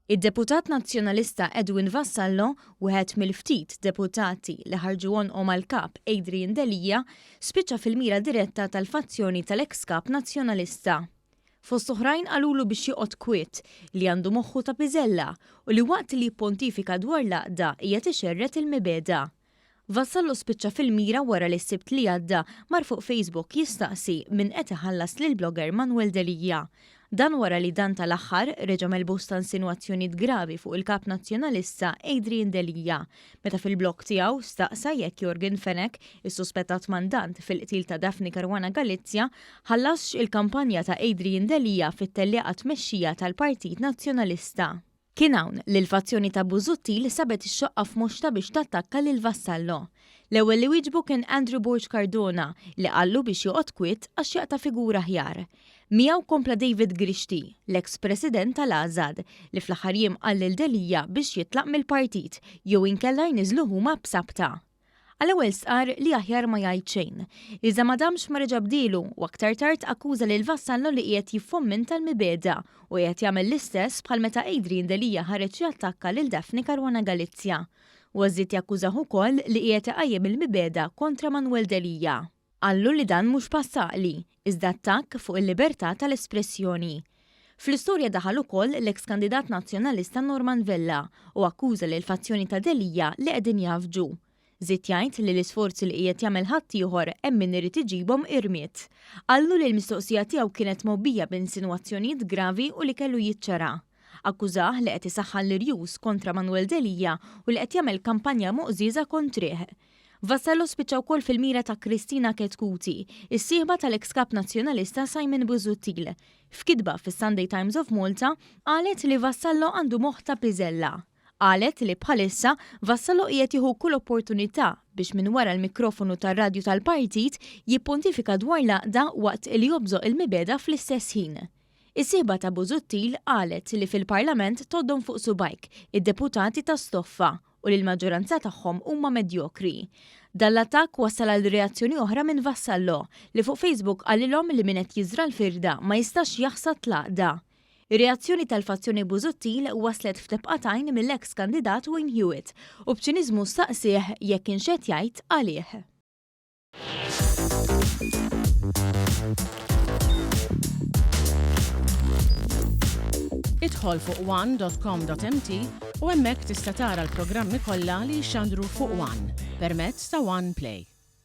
Id-deputat Nazzjonalista Edwin Vassallo, wieħed mill-ftit deputati li ħarġu għonqhom għall-Kap Adrian Delia, spiċċa fil-mira diretta tal-fazzjoni tal-eks Kap Nazzjonalista. Fost oħrajn qalulu biex joqgħod kwiet, li għandu moħħu ta' piżella u li waqt li jippontifika dwar l-għaqda qiegħed ixerred il-mibegħda. Vassallo spiċċa fil-mira wara li s-Sibt li għadda mar fuq Facebook jistaqsi min qed iħallas lill-blogger Manuel Delia. Dan wara li dan tal-aħħar reġa' għamel bosta insinwazzjonijiet gravi fuq il-Kap Nazzjonalista Adrian Delia meta fil-blog tiegħu staqsa jekk Yorgen Fenech, is-suspettat mandant fil-qtil ta' Daphne Caruana Galizia, ħallasx il-kampanja ta' Adrian Delia fit-tellieqa tmexxija tal-Partit Nazzjonalista. Kien hawn li l-fazzjoni ta' Busuttil sabet ix-xoqqa f'moxtha biex tattakka lil Vassallo. L-ewwel li wieġbu kien Andrew Borg Cardona li qallu biex joqgħod kwiet għax jaqta' figura aħjar. Miegħu kompla David Grixti, l-eks President tal-AŻAD, li fl-aħħar jiem qal lil Delia biex jitlaq mill-partit jew inkella jniżżluh huma b'sabta. Għall-ewwel stqarr li aħjar ma jgħid xejn. Iżda ma damx ma reġa' bdielu u aktar tard akkuża lil Vassallo li qiegħed jiffommenta l-mibegħda u qiegħed jagħmel l-istess bħal meta Adrian Delia ħareġ jattakka lil Daphne Caruana Galizia. Huwa żied jakkużah ukoll li qiegħed iqajjem il-mibegħda kontra Manuel Delia. Qallu li dan mhux pass għaqli, iżda attakk fuq il-libertà tal-espressjoni. Fl-istorja daħal ukoll l-eks kandidat Nazzjonalista Norman Vella u akkuża lill-fazzjoni ta' Delia li qegħdin jgħaffġu. Żied jgħid li l-isforzi li qiegħed jagħmel ħaddieħor hemm min irid iġibhom irmied. Qallu li l-mistoqsija tiegħu kienet mgħobbija b'insinwazzjonijiet gravi u li kellu jiċċara. Akkużah li qed isaħħan l-irjus kontra Manuel Delia u li qed jagħmel kampanja moqżieża kontrih. Vassallo spiċċa wkoll fil-mira ta' Kristina Chetcuti, is-sieħba tal-eks Kap Nazzjonalista Simon Busuttil. F'kitba fis-Sunday Times of Malta, qalet li Vassallo għandu moħħ ta' piżella. Qalet li bħalissa Vassallo qiegħed jieħu kull opportunità biex minn wara l-mikrofonu tar-radju tal-partit jippontifika dwar l-għaqda waqt li jobżoq il-mibegħda fl-istess ħin. Is-sieħba ta' Busuttil qalet li fil-Parlament tgħoddhom fuq subgħajk id-deputati ta' stoffa u li l-maġġoranza tagħhom huma medjokri. Dan l-attakk wassal għal reazzjoni oħra minn Vassallo, li fuq Facebook qalilhom li min qed jiżra' l-firda ma jistax jaħsad l-għaqda. Ir-reazzjoni tal-fazzjoni Busuttil waslet f'tebqa t'għajn mill-eks kandidat Wayne Hewitt u b'ċiniżmu staqsieh jekk kienx qed jgħid għalih. Idħol fuq one.com.mt u hemmhekk tista' tara l-programmi kollha li jixxandru fuq One permezz ta' One Play.